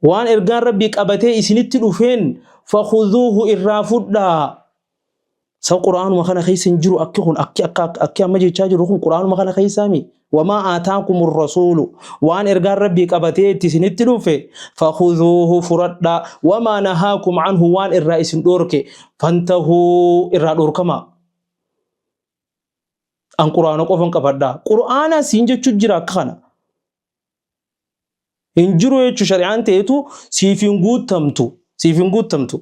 waan ergaan Rabbii qabatee isinitti dhufeen fakhuduuhu irraa fudhaa. Sa Qur'aanuma kana keessa hin jiru akki kun akki akka akki amma jechaa jiru kun Qur'aanuma kana keessaa mi? Wamaa aataakumur rasuulu waan ergaan Rabbii qabatee itti isinitti dhufe fakhuduuhu furadhaa wamaa nahaakum anhu waan irraa isin dhoorke fantahuu irraa dhoorkamaa. An Qur'aana qofan qabadhaa. Qur'aana siin jechuu jira akka kana. Hin jiru jechuun shari'aan ta'etu siif hin guuttamtu. Siif hin guuttamtu.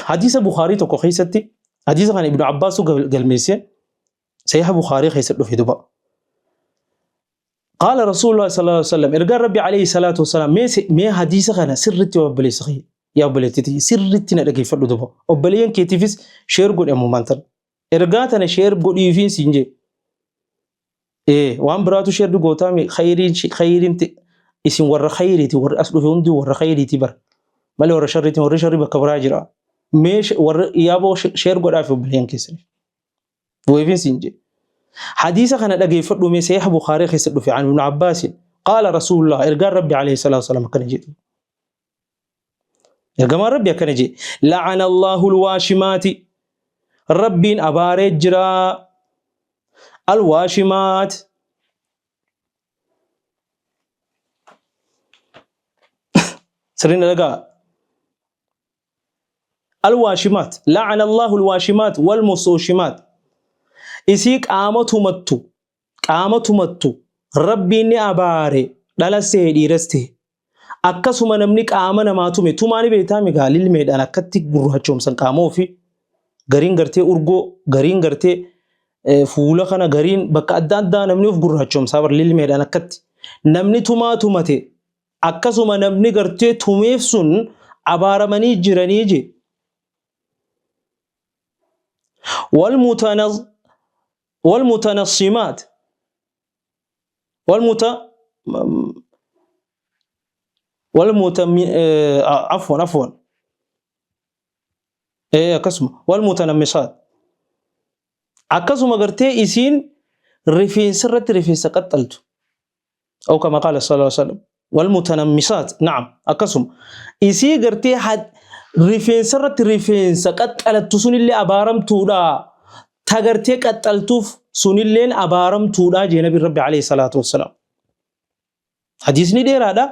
Hadiisa Bukhaarii tokko keessatti hadiisa kana Ibnu Abbaasu galmeesse Sahiha Bukhaarii keessa dhufe duba. Qaala Rasuulullah sallallahu alaihi wasallam ergaan Rabbi alayhi salaatu wasalaam mee hadiisa kana sirriitti obboleessa kiyya yaa obboleettitii sirriitti na dhageeffadhu duba obboleeyyan keetiifis sheer godhi ammumaan tana ergaa tana sheer godhiifiin siin jee Ee waan biraatu sheer gootaami khayriin khayriin isin warra khayriiti warri as dhufe hundi warra khayriiti bara malee warra sharriiti warri sharri bakka biraa jira mee warra yaaboo sheer godhaafi obboleeyyan keessaniif weefin siin jedhe hadiisa kana dhageeffadhu mee sahiha Bukhaarii keessa dhufe an ibn Abbaasin qaala rasuulullah ergaan rabbi alayhi salaatu wasalaam akkana jedhu ergamaan rabbi akkana jedhe la'ana Allahu alwaashimaati rabbiin abaaree jira alwaashimaat sirriin dhagaa alwaashimaat la'ana Allahu alwaashimaat wal musuushimaat isii qaama tumattu qaama tumattu rabbiin ni abaare dhalas ta'e dhiiras ta'e Akkasuma namni qaama namaa tume tumaa ni beektaa migaa lilmeedhaan akkatti gurraachoomsan qaama ofii gariin gartee urgoo gariin gartee fuula kana gariin bakka adda addaa namni of gurraachoomsaa bar lilmeedhaan akkatti namni tumaa tumate akkasuma namni gartee tumeef sun abaaramanii jiranii je wal mutanassimaat wal muta wal muta afwan afwan ee akkasuma wal mutanammisaat akkasuma gartee isiin rifeensa irratti rifeensa qaxxaltu أو كما قال صلى الله عليه وسلم والمتنمصات نعم akkasuma isii gartee rifeensa irratti rifeensa qaxxalattu sunillee abaaramtuudha ta gartee qaxxaltuuf sunilleen abaaramtuudha jee nabi rabbi alayhi salaatu wassalaam. Hadiisni dheeraadha.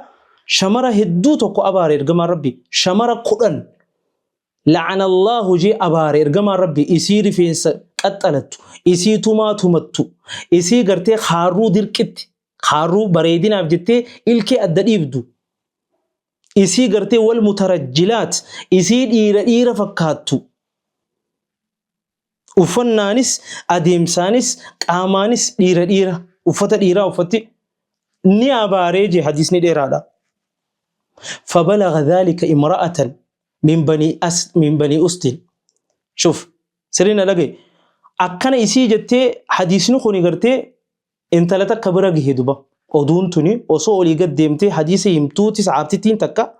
Shamara hedduu tokko abaare ergamaan rabbi shamara 10 la'ana Allahu jee abaare ergamaan rabbi isii rifeensa qaxxalattu isii tumaa tumattu isii gartee haarruu dirqitti haarruu bareedinaaf jettee ilkee adda dhiibdu isii gartee wal mutarajjilaat isii dhiira dhiira fakkaattu Uffannaanis, adeemsaanis, qaamaanis dhiira dhiira uffata dhiiraa uffatti ni abaaree jee hadiisni dheeraadha. Fabalagha dhalika imra'atan min bani as min bani ustin. Shuf sirrii na dhagaye. Akkana isii jettee hadiisni kuni gartee intala takka bira gahe duba. Oduun tuni osoo olii gad deemtee hadiisa himtuuti sahaabtittiin takka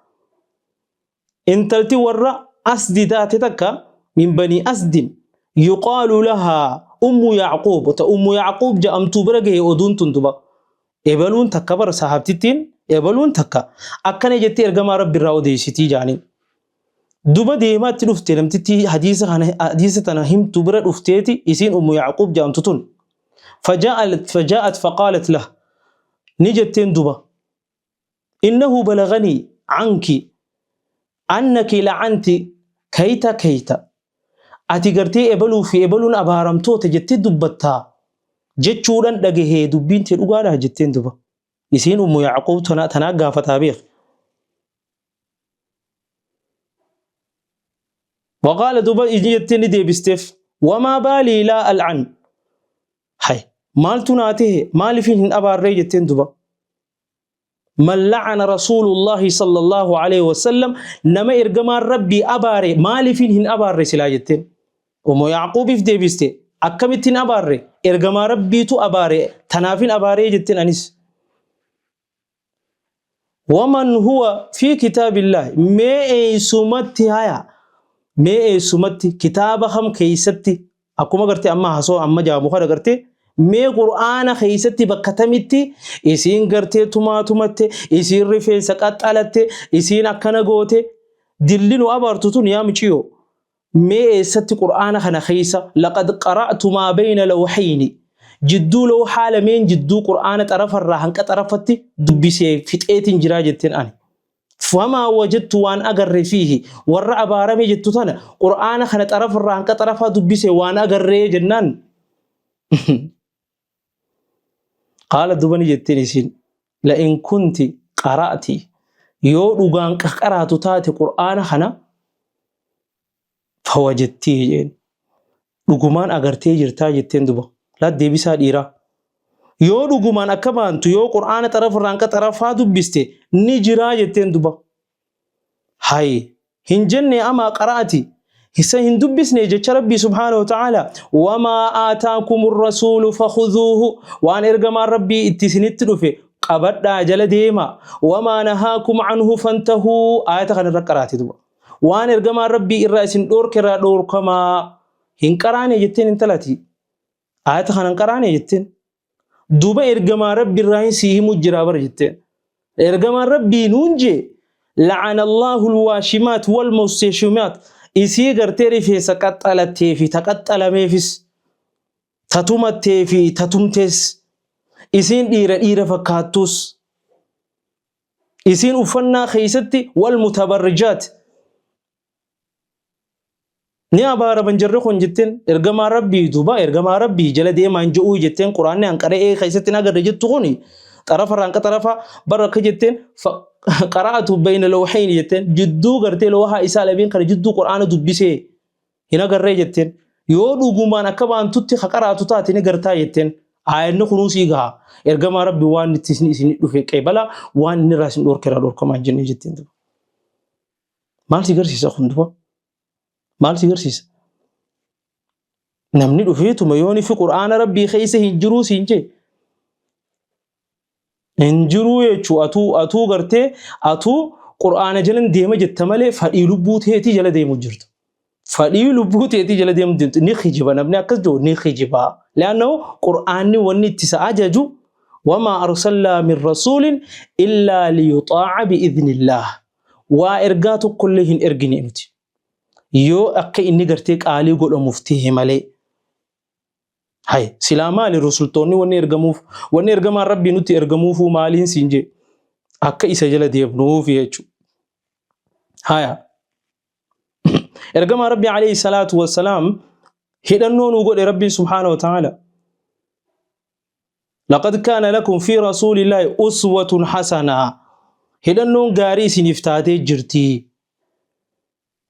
Intalti warra Asdi taate takka min banii Asdin yuqaalu lahaa Ummu Yacquub ta Ummu Yacquub ja'amtu bira gahe oduun tun duba. Ebaluun takka bar sahaabtittiin ebaluun takka akkana jettee ergamaa Rabbi irraa odeessitii jaaniin. Duba deemaatti dhufte namtittii hadiisa kana hadiisa tana himtu bira dhufteeti isiin Ummu Yacquub ja'amtu tun. Fajaa'at faqaalat lah ni jetteen duba. Innahu balaganii anki Annaki la'anti kayta kayta. Ati gartee ebaluu fi ebaluun abaaramtoota jettee dubbattaa jechuudhan dhagahee dubbiin tee dhugaadhaa jetteen duba. Isiin Ummu Yacquub tana tanaa gaafataa beek. Waqaala duba inni jettee ni deebisteef. Wamaa baalii laa al'an. Hay maaltu naa tahe maaliifin hin abaarree jetteen duba. Man la'ana Rasuulullaahi sallallaahu aleyhi wasallam nama ergamaan Rabbii abaare maaliifin hin abaarre silaa jetteen. Ummu Ya'quubiif deebiste akkamitti hin abaarre ergamaa Rabbiitu abaare tanaafin abaaree jetteen anis. Waman huwa fi kitaabillaahi mee eessumatti haya mee eessumatti kitaaba kam keessatti Akkuma gartee amma hasoo amma jaamu kana gartee mee qur'aana keessatti bakka tamitti isiin gartee tumaa tumatte isiin rifeensa qaxxalatte isiin akkana goote dilli nu abaartu tun yaa miciyoo mee eessatti qur'aana kana keessa laqad qara'tu maa bayna lawhayni jidduu lawhaa lameen jidduu qur'aana xarafarraa hanqa xarafatti dubbisee fixeetiin jiraa jetteen ani. Famaa wajadtu waan agarre fiihi warra abaarame jettu tana qur'aana kana xarafarraa hanqa xarafaa dubbise waan agarree jennaan qaala duba ni jetteen isiin la'in kunti qara'ti yoo dhugaan qaraatu taate qur'aana kana fawajattii jeen dhugumaan agartee jirtaa jetteen duba laa deebisaa dhiiraa yoo dhugumaan akka baantu yoo qur'aana xarafarraa hanqa xarafaa dubbiste ni jiraa jetteen duba hay hin jenne amaa qara'ati isa hin dubbisne jecha rabbii subhaanahu wa ta'ala wamaa aataakumur rasuulu fakhuduuhu waan ergamaan rabbii itti isinitti dhufe qabadhaa jala deema wamaa nahaakum anhu fantahuu aayata kanarra qaraate duba Waan ergamaan Rabbii irraa isin dhoorke irraa dhoorkamaa. Hin qaraane jetteen intalati. Aayata kana hin qaraane jetteen. Duuba ergamaa Rabbi irraa hin sii himu jiraa bara jetteen. Ergamaan Rabbii nuun jee la'ana Allahu alwaashimaat wal musteshimaat isii gartee rifeensa qaxxalattee fi taqaxxalameefis tatumattee fi tatumtees isiin dhiira dhiira fakkaattus Isiin uffannaa keessatti wal mutabarrijaat ni abaaraman jarri kun jetteen ergamaa rabbii duuba ergamaa rabbii jala deemaan je'uu jetteen quraanni hanqara'ee keessatti hin agarre jettu kuni xarafa irraa hanqa xarafa bara akka jetteen qara'atu bayna lawhayni jetteen jidduu gartee lawhaa isaa lameen kana jidduu quraana dubbisee hin agarree jetteen. Yoo dhugumaan akka baantutti ka qaraatu taate ni gartaa jetteen. Aayanni kunuu sii gaha. Ergamaa Rabbi waan itti isin isin dhufe qeebala waan inni irraa isin dhorke irraa dhorkamaa hin jenne jetteen duba. Maal si garsiisa kun duba? Maal si garsiisa? Namni dhufeetuma yoon ifi qur'aana Rabbii keessa hin jiruu siin jee. Hin jiruu jechuu atuu atuu gartee atuu qur'aana jalan deema jetta malee fadhii lubbuu teetii jala deemu jirtu. Fadhii lubbuu teetii jala deemu jirtu ni kijiba namni akkas jiru ni kijiba. Leannahu qur'aanni wanni itti isa ajaju wamaa arsallaa min rasuulin illaa liyuxaaca bi'idhnillaah. Waa ergaa tokkollee hin ergine nuti. Yoo akka inni gartee qaalii godhamuuf ta'e malee. Hay, silaa maali rusultoonni wanni ergamuuf? Wanni ergamaan Rabbii nutti ergamuufuu maaliin siin jee? Akka isa jala deemnuuf jechuudha. Haya. Ergamaan Rabbii alayhi salaatu wassalaam hidhannoo nuu godhe Rabbiin subhaanahu wa ta'ala. Laqad kaana lakum fi rasuulillaahi uswatun hasanaa. Hidhannoon gaarii isiniif taatee jirti.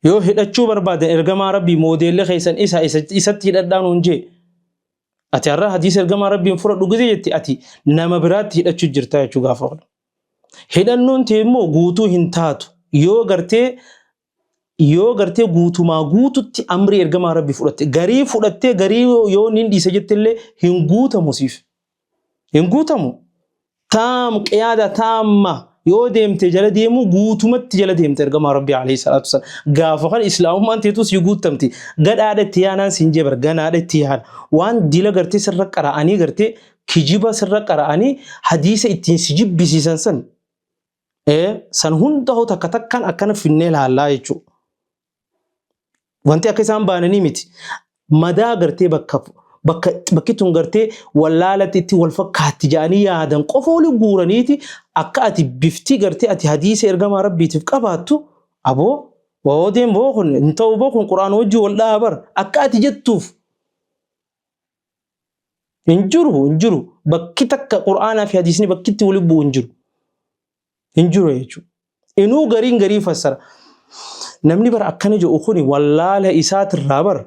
Yoo hidhachuu barbaadan ergamaa Rabbii moodeelli keessan isa isatti hidhadhaa nuun jee. Ati har'a hadiisa ergamaa Rabbiin fudhadhu gizee jette ati nama biraatti hidhachuu jirta jechuu gaafa kana. Hidhannoon tee immoo guutuu hin taatu. Yoo gartee yoo gartee guutumaa guututti amrii ergamaa Rabbii fudhatte garii fudhattee garii yoo nin dhiisa jettellee hin guutamu siif. Hin guutamu. Taam qiyaada taamma yoo deemte jala deemuu guutumatti jala deemte ergamaa Rabbii alayhi salaatu wasalaam. Gaafa kan islaamummaan teetu sii guutamti. Gadhaadha itti yaanaan siin jee bar ganaadha itti yaana. Waan dila gartee sirra qara'anii gartee kijiba sirra qara'anii hadiisa ittiin si jibbisiisan san san hunda hoo takka takkaan akkana finnee laallaa jechuudha. Wanti akka isaan baananii miti. Madaa gartee bakka bakka bakki tun gartee wallaalatti itti wal fakkaatti jedhanii yaadan qofa oli guuraniiti akka ati bifti gartee ati hadiisa ergamaa rabbiitiif qabaattu aboo Wawoo deem boo kun hin ta'u boo kun qur'aana wajjin wal dhaha bar akka ati jettuuf hin jiru hin jiru bakki takka qur'aanaa fi hadiisni bakkitti wali bu'u hin jiru hin jiru jechuudha. Inuu gariin garii fassara. Namni bara akkana jedhu kuni wallaala isaatirraa bar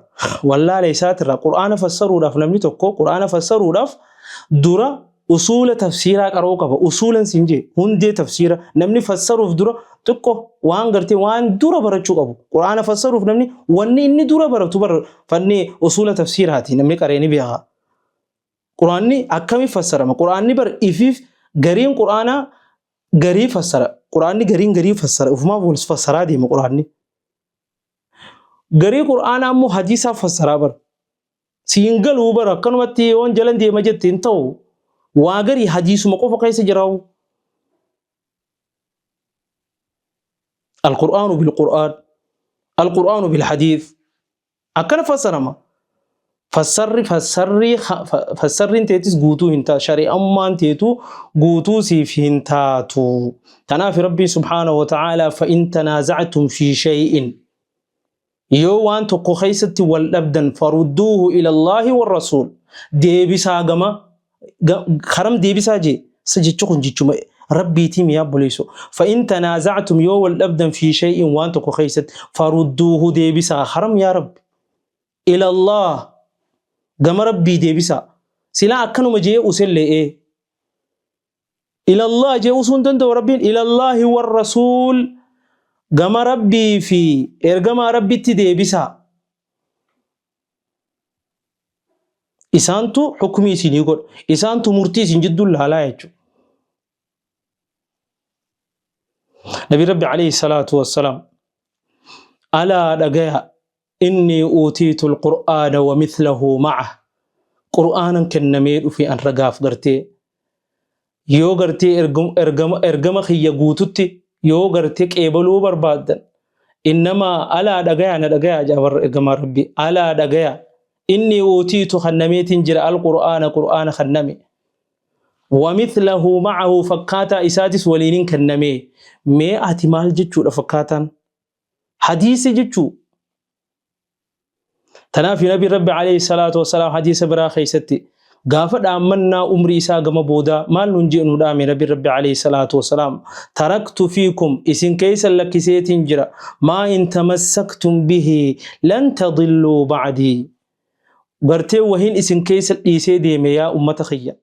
wallaala isaatirraa qur'aana fassaruudhaaf namni tokko qur'aana fassaruudhaaf dura Usuula tafsiiraa qara'uu qaba. Usuulan siin jee hundee tafsiira namni fassaruuf dura xiqqo waan gartee waan dura barachuu qabu. Qur'aana fassaruuf namni wanni inni dura baratu bar fanni usuula tafsiiraati namni qaree ni beeka. Qur'aanni akkami fassarama? Qur'aanni bar ifiif gariin qur'aanaa garii fassara. Qur'aanni gariin garii fassara. Ufumaaf wal fassaraa deema qur'aanni. Garii qur'aanaa immoo hadiisaaf fassaraa bar. Siin galuu bara akkanumatti yoon jalan deema jette hin ta'u. Waa garii hadiisuma qofa keessa jiraa'u. Alqur'aanu bilqur'aan. Alqur'aanu bilhadiis. Akkana fassarama. Fassarri fassarri fassarriin teetis guutuu hin taatu. Shari'ammaan teetu guutuu siif hin taatu. Kanaaf Rabbiin subhaanahu wa ta'aalaa fa'in tanaaza'tum fi shay'in. Yoo waan tokko keessatti wal dhabdan farudduuhu ilallaahi warrasuul deebisaa gama karam deebisaa jee sa jechi kun jechuma rabbiitii miyaa obboleessoo fa in tanaaza'tum yoo wal dhabdan fi shay'in waan tokko keessatti farudduuhu deebisaa karam yaa rabbi ilallaah gama rabbii deebisaa silaa akkanuma jee usellee ee Ilallah jee usuu hin danda'u Rabbiin ilallaahi warrasuul gama Rabbii fi ergamaa Rabbitti deebisaa. Isaantu hukumii isinii godha. Isaantu murtii isin jidduu laalaa jechuudha. Nabi Rabbi alayhi salaatu wassalaam alaa dhagaya Innii uutiitu alqur'aana wa mithlahu ma'ah Qur'aanan kennamee dhufe an ragaaf gartee yoo gartee ergama ergama kiyya guututti yoo gartee qeebaluu barbaaddan innamaa alaa dhagayaa na dhagayaa jaa warra ergamaa rabbii alaa dhagayaa innii uutiitu kannameetiin jira alqur'aana qur'aana kanname wa mithlahu ma'ahu fakkaataa isaatis waliinin kennamee mee ati maal jechuudha fakkaataan Hadiisa jechuu. Tanaaf Nabi Rabbi alayhi salaatu wassalaam hadiisa biraa keessatti gaafa dhaammannaa umrii isaa gama boodaa maal nuun jee nu dhaame Nabi Rabbi alayhi salaatu wassalaam taraktu fiikum isin keessa lakkiseetiin jira maa in tamassaktum bihi lan tadilluu ba'dii gartee wahin isin keessa dhiisee deeme yaa ummata kiyya.